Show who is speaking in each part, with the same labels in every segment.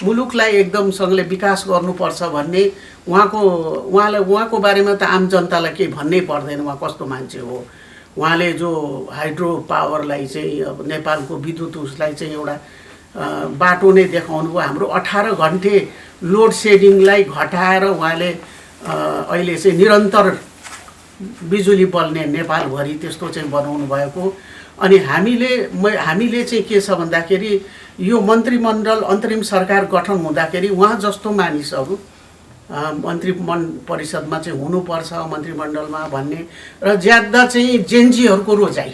Speaker 1: मुलुकलाई एकदमसँगले विकास गर्नुपर्छ भन्ने उहाँको बारेमा त आम जनतालाई केही भन्नै पर्दैन। उहाँ कस्तो मान्छे हो। उहाँले जो हाइड्रो पावरलाई चाहिँ अब नेपालको विद्युत उसलाई चाहिँ एउटा बाटो नै देखाउनु भयो। हाम्रो 18 घन्टे लोड सेडिङलाई घटाएर उहाँले अहिले चाहिँ निरन्तर बिजुली बल्ने नेपालभरि त्यस्तो चाहिँ बनाउनु भएको। अनि हामीले चाहिँ के छ भन्दाखेरि यो मन्त्रीमण्डल अन्तरिम सरकार गठन हुँदाखेरि उहाँ जस्तो मानिसहरू मन्त्री परिषदमा चाहिँ हुनुपर्छ मन्त्रीमण्डलमा भन्ने र ज्यादा चाहिँ जेनजीहरूको रोजाइ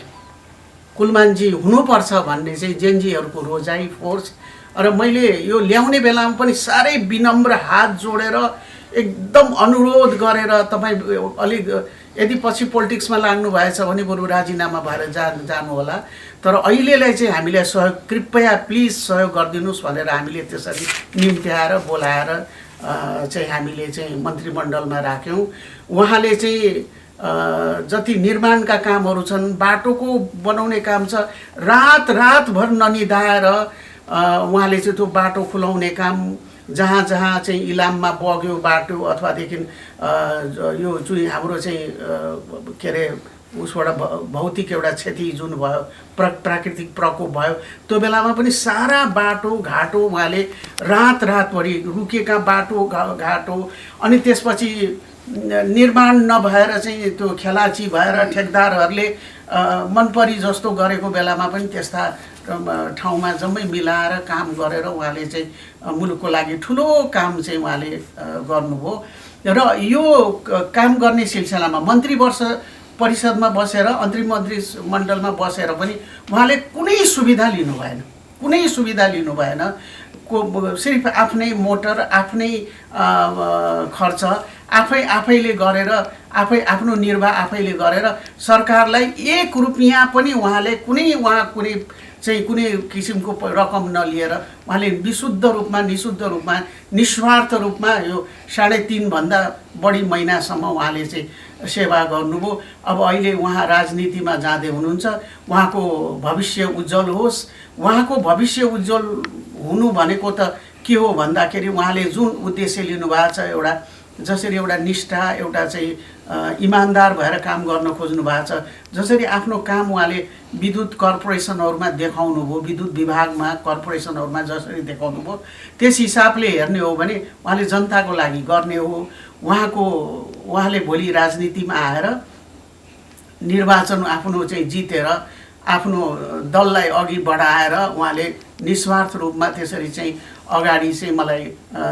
Speaker 1: कुलमानजी हुनुपर्छ भन्ने चाहिँ जेनजीहरूको रोजाइ फोर्स। र मैले यो ल्याउने बेलामा पनि साह्रै विनम्र हात जोडेर एकदम अनुरोध गरेर तपाईँ अलिक यदि पछि पोलिटिक्समा लाग्नु भएछ भने बरु राजीनामा भएर जानु होला, तर अहिलेलाई चाहिँ हामीलाई सहयोग कृपया प्लिज सहयोग गरिदिनुहोस् भनेर हामीले त्यसरी निम्त्याएर बोलाएर चाहिँ हामीले चाहिँ मन्त्रीमण्डलमा राख्यौँ। उहाँले चाहिँ जति निर्माणका कामहरू छन्, बाटोको बनाउने काम छ, रातभर ननिदाएर उहाँले चाहिँ त्यो बाटो खुलाउने काम जहाँ चाहिँ इलाममा बग्यो बाटो अथवादेखि यो जुन हाम्रो चाहिँ के अरे उसबाट भौतिक एउटा क्षति जुन भयो प्राकृतिक प्रकोप भयो त्यो बेलामा पनि सारा बाटो घाटो उहाँले रातभरि रुकेका बाटो घाटो अनि त्यसपछि निर्माण नभएर चाहिँ त्यो खेलाची भएर ठेकदारहरूले मनपरी जस्तो गरेको बेलामा पनि त्यस्ता ठाउँमा जम्मै मिलाएर काम गरेर उहाँले चाहिँ मुलुकको लागि ठुलो काम चाहिँ उहाँले गर्नुभयो। र यो काम गर्ने सिलसिलामा मन्त्री परिषदमा बसेर अन्तरिम मन्त्रीमण्डलमा बसेर पनि उहाँले कुनै सुविधा लिनु भएन। सिर्फ आफ्नै मोटर आफ्नै खर्च आफैले गरेर आफ्नो निर्वाह आफैले गरेर सरकारलाई 1 रुपैयाँ पनि उहाँले कुनै किसिमको रकम नलिएर उहाँले निशुद्ध रूपमा निस्वार्थ रूपमा यो 3.5 भन्दा बढी महिनासम्म उहाँले चाहिँ सेवा गर्नुभयो। अब अहिले उहाँ राजनीतिमा जाँदै हुनुहुन्छ। उहाँको भविष्य उज्जवल होस्। उहाँको भविष्य उज्जवल हुनु भनेको त के हो भन्दाखेरि उहाँले जुन उद्देश्य लिनुभएको छ, एउटा जसरी एउटा निष्ठा एउटा चाहिँ इमान्दार भएर काम गर्न खोज्नु भएको छ, जसरी आफ्नो काम उहाँले विद्युत कर्पोरेसनहरूमा देखाउनु भयो, विद्युत विभागमा कर्पोरेसनहरूमा जसरी देखाउनु भयो, त्यस हिसाबले हेर्ने हो भने उहाँले जनताको लागि गर्ने हो। उहाँले भोलि राजनीतिमा आएर निर्वाचन आफ्नो चाहिँ जितेर आफ्नो दललाई अघि बढाएर उहाँले निस्वार्थ रूपमा त्यसरी चाहिँ अगाडि चाहिँ मलाई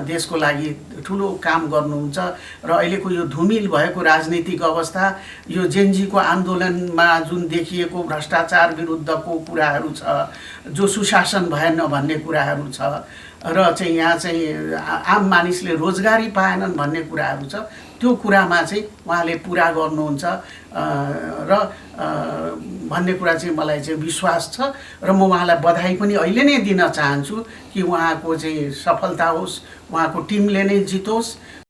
Speaker 1: देशको लागि ठुलो काम गर्नुहुन्छ। र अहिलेको यो धुमिल भएको राजनीतिक अवस्था, यो जेनजीको आन्दोलनमा जुन देखिएको भ्रष्टाचार विरुद्धको कुराहरू छ, जो सुशासन भएन भन्ने कुराहरू छ, र चाहिँ यहाँ चाहिँ आम मानिसले रोजगारी पाएनन् भन्ने कुराहरू छ, त्यो कुरामा चाहिँ उहाँले पुरा गर्नुहुन्छ र भन्ने कुरा चाहिँ मलाई चाहिँ विश्वास छ। र म उहाँलाई बधाई पनि अहिले नै दिन चाहन्छु कि उहाँको चाहिँ सफलता होस्, उहाँको टिमले नै जितोस्।